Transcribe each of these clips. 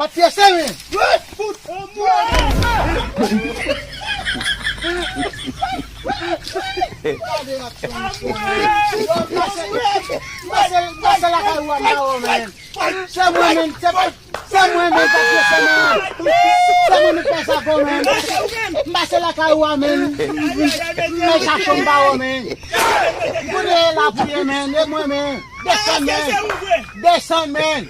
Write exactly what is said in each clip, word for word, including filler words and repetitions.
Ap pyese wi. Gade aksyon misye. Yo, pase, pase, pase lakay ou a, m ba ou, men. Se mwen menm, se, se mwen menm k ap pyese, men. Se mwen menm k pèse ago, men. M pase lakay ou a, men. M vin chache w, m ba ou, men. Kounye a la pou ye, men. E mwen, men. Desann, men. Desann, men.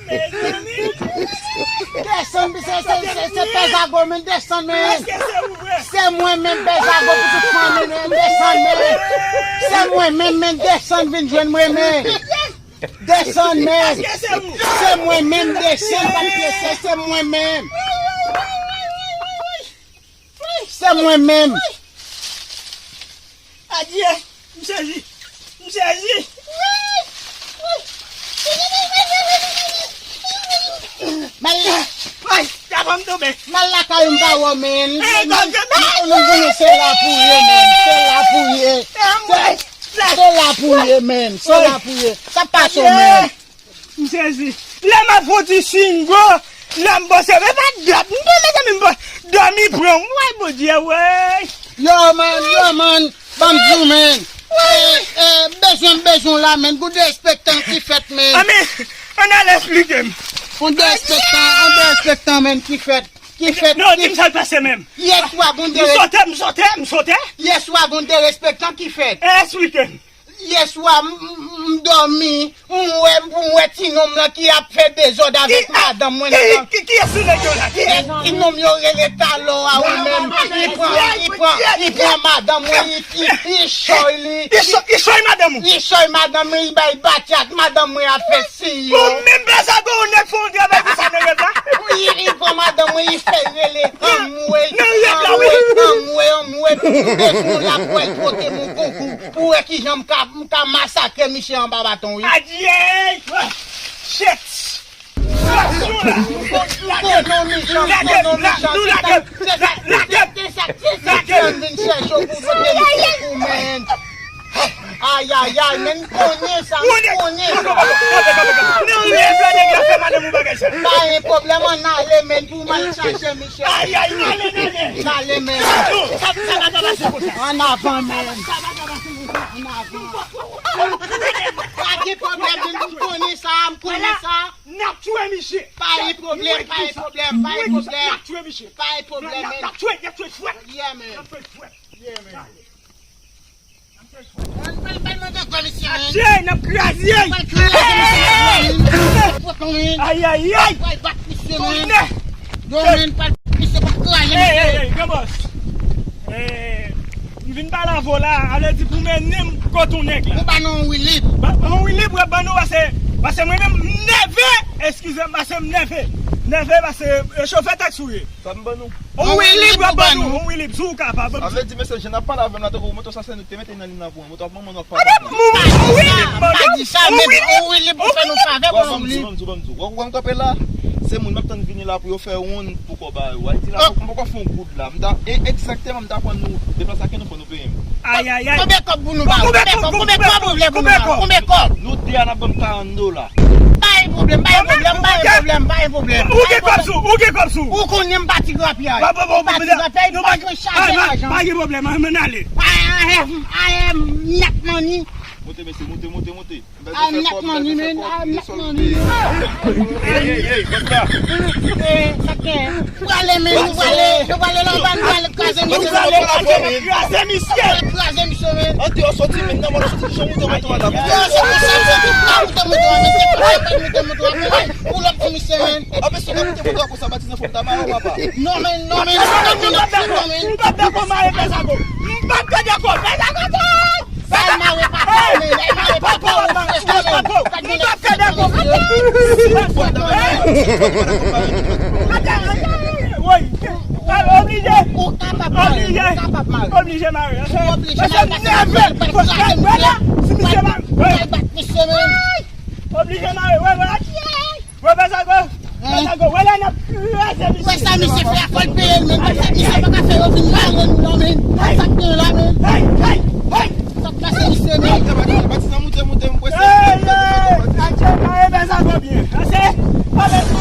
Desann, se, se, se, se pèse ago, men. Desann, men. Se mwen menm pèse ago pou tout fanmi, men. Desann, men. Se mwen menm, men. Desann, vin jwenn mwen, men. Desann, men. Se mwen menm, desann, pa pyese, se mwen menm. Se mwen menm. Adye, m sezi, m sezi. M al, ay, avan m tonbe. M al lakay m pa wè w, men. Nou konnen se la pou ye, men. Se la pou ye. Se, se la pou ye, men. Se la pou ye. Sa pase w, men. M sezi. Lè m ap fè yon ti swingo, lè m panse, e pa dòmi, m pa, mezanmi, m pa, dòmi pran m. Woy, Bondye, woy. Yo, man, yo, man. Ban m di w, men. E, e, bezwen m bezwen w la, men. Gon derespektan ki fèt, men. Ann ale esplike m. Gon derespektan, gon derespektan, men, ki fèt. Ki fèt. Non, di m sa k pase menm. Yè swa, gon dere- M sote, m sote, m sote. Yè swa, gon derespektan ki fèt. Esplike m. Yè swa, m, m, m dòmi, m wè, m wè ti nonm lan ki ap fè dezòd avèk madanm mwen nan. Ki, ki, kiyès nan nèg yo la? Kiyès? Ti nonm yo rele Talò a, ou menm. Li pran, li pran, li pran madanm mwen, li, li, li chòy li. Li chòy, li chòy madanm ou? Li chòy madanm mwen, li bay batyak, madanm mwen ap fè siy yo. Ou menm pèse ago, ou nèk fè yon travay pou sa nan rèv la? Li, li pran madanm mwen, li fè rele anmwey, anmwey, anmwey, anmwey, pou bezwen l ap wè l pote m yon konkou. Pou wè kijan m ka, m ka masakre misye anba baton, wi. Adye! Shit! Lage m! Lage m! Lage m! Lage m! Lage m! Vin chèche w pou pote m sekou, men. Ay, ay, ay, men m konnen sa, m konnen sa. Nan rèv la, nèg la fè madanm ou bagay sa. Pa gen pwoblèm, ann ale, men, pou m al chache misye. Ay, ay, n ale, n ale. N ale, men. Sa, sa pa ka pase konsa. Ann avan, men. Sa pa ka pase konsa. Ann avan. Pa gen pwoblèm, men, m konnen sa, m konnen sa. N ap tchwe misye. Pa gen pwoblèm, pa gen pwoblèm, pa gen pwoblèm. N ap tchwe misye. Pa gen pwoblèm, men. N ap tchwe, n ap tchwe fwèt. Yeah, man. N ap tchwe fwèt. Yeah, man. N pral, pral mande ankò misye, men. Adye, n ap kraze. N pral kraze misye, men. Ayayay. Pral bat misye, men. Tonnè. Yo, men, pral bat misye, pral kraze misye. Ey, ey, ey, gran bòs. Eh, m vin pale avè w la, a vle di pou mennen m kot yon nèg la. Ou ba nou yon wilip. Ba, yon wilip, w ap ban nou, pase, pase mwen menm, m nève, eskize m, pase m nève. Nève, pase, eh, chofè taksi w ye. Sa m ban nou? On wilib w ap ban nou, on wilib, si w kapab. Sa vle di, mesye, jan n ap pale avè m la, tankou moto sa, se nou ki te mete nan liy nan pou mwen. Moto ap manman nou ap pale. Ap on wilib ban nou. Pa di sa, men on wilib pou fè nou favè, on wilib. Ban m di w, ban m di w, ban m di w. Wè, wè m kanpe la, se moun m ap tann vini la pou yo fè wonn pou kò ba yo. Ayiti la, m poko fè yon goud la. M ta, e, egzakteman, m ta pran nou deplase ak nou fò nou peye m. Ayayay. Konbyen kòb pou nou ba ou? Konbyen kòb, konbyen kòb ou vle pou nou ba ou? Konbyen kòb? Nou de a n ap ban m karant dola. Pa gen pwoblèm, pa gen pwoblèm, pa gen pwoblèm, pa gen pwoblèm. Ou gen kòb sou, ou gen kòb sou. Ou konnen m pa ti grapyay. M pa ti grapyay, m pa gen chaje lajan. Pa gen pwoblèm, ann ale. I am, I am not money. Monte, mesye, monte, monte, monte. I am not money, man, I am not money. Ey, ey, ey, bòs la. Eh, sa k gen? Prale, men, nou prale, nou prale la anba, nou prale kraze misye. Nou prale kraze misye. Kraze misye, men. An deyò soti, men, nan mòn soti, jan moute moute la. Yo, se konsa, se tout la, moute moute, men, se konsa, moute moute, men. Pull up pou misye, men. Anben, si w ap moute moute konsa, Matisan, fò m ta mare w, papa. Non, men, non, men, non, men, non, men. M p ap dakò mare pè Zago. M p ap dakò, pè Zago, Bay mare papa, men, bay mare papa, ou frè, men. Sa k gen la? Woy. Oblije. Ou kapab mare, ou kapab mare. Oblije mare. Ou oblije mare, paske misye pral kraze misye. Pral bat misye, men. Oblije mare, wè, wè. Wè, pè Zago. Pè Zago, wè la n ap kraze misye. Wè sa misye fè a, fò l peye l, men. Misye pa ka fè yo vin mare nou, non, men. Sa k gen la, men. Hey, hey, hey. Sa k pase misye, men. Matisan, moute, moute, m prese. Hey, hey. Atye, mare pè Zago byen. Ase, pa bezwen.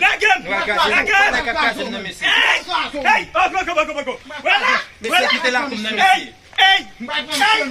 Lage m! Lage m! Lage m! Hey! Hey! Poko, poko, poko! Vwala! Mesye, kite lakou m nan, mesye. Hey! Hey! Hey!